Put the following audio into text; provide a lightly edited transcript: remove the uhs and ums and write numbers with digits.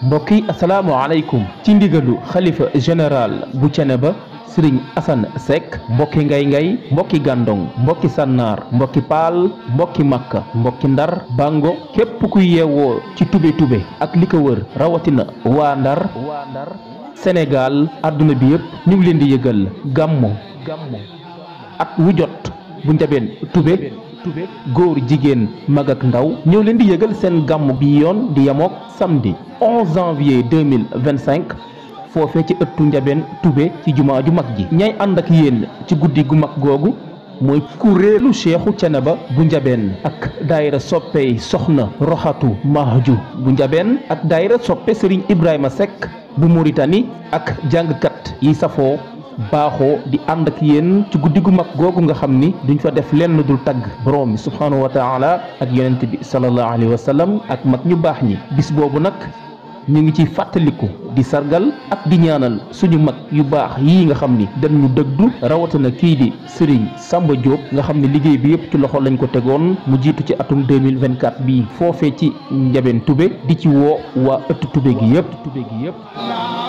mbokk yi asalaamaaleykum ci ndigalu xalifa général bu Thiénaba Serigne Assane Seck mbokki ngay mbokki gàndong mbokki sànnaar mbokki paal mbokki makka mbokki ndar bango képp kuy yeewoo ci tube ak li ko wër rawatina waa ndar Sénégal àdduna bi yëpp ñu ngi leen di yëgal gàmmu at wu jot bu njabeen tube góor jigéen mag ak ndaw ñëw leen di yëgal seen gàmmu bi yoon di yemook samedi 11 janvier 2025 foofee ci ëttu njabeen tube ci jumaa ju mag ji ñay ànd ak yéen ci guddi gu mag googu mooy kuréelu Cheikhu Thiénaba bu njabeen ak daayira soppe soxna roxatu mahju bu njabeen ak daayira soppe Serigne Ibrahima Seck bu Mauritanie ak jàngkat yi safoo baaxoo di ànd ak yéen ci guddi gu mag googu nga xam ni duñ fa def lenn dul tagg borom bi subhaanahu wa taala ak yonent bi sallallahu alayhi wa sallam ak mag ñu baax ñi bis boobu nag ñu ngi ci fàttaliku di sargal ak di ñaanal suñu mag yu baax yii nga xam ni dañu dëgdu rawatina kii di Serigne Samba Diop nga xam ne liggéey bi yëpp ci loxo lañ ko tegoon mu jiitu ci atum 2024 bii foofee ci njabeen tube di ci woo waa ëttu tube gi yëpp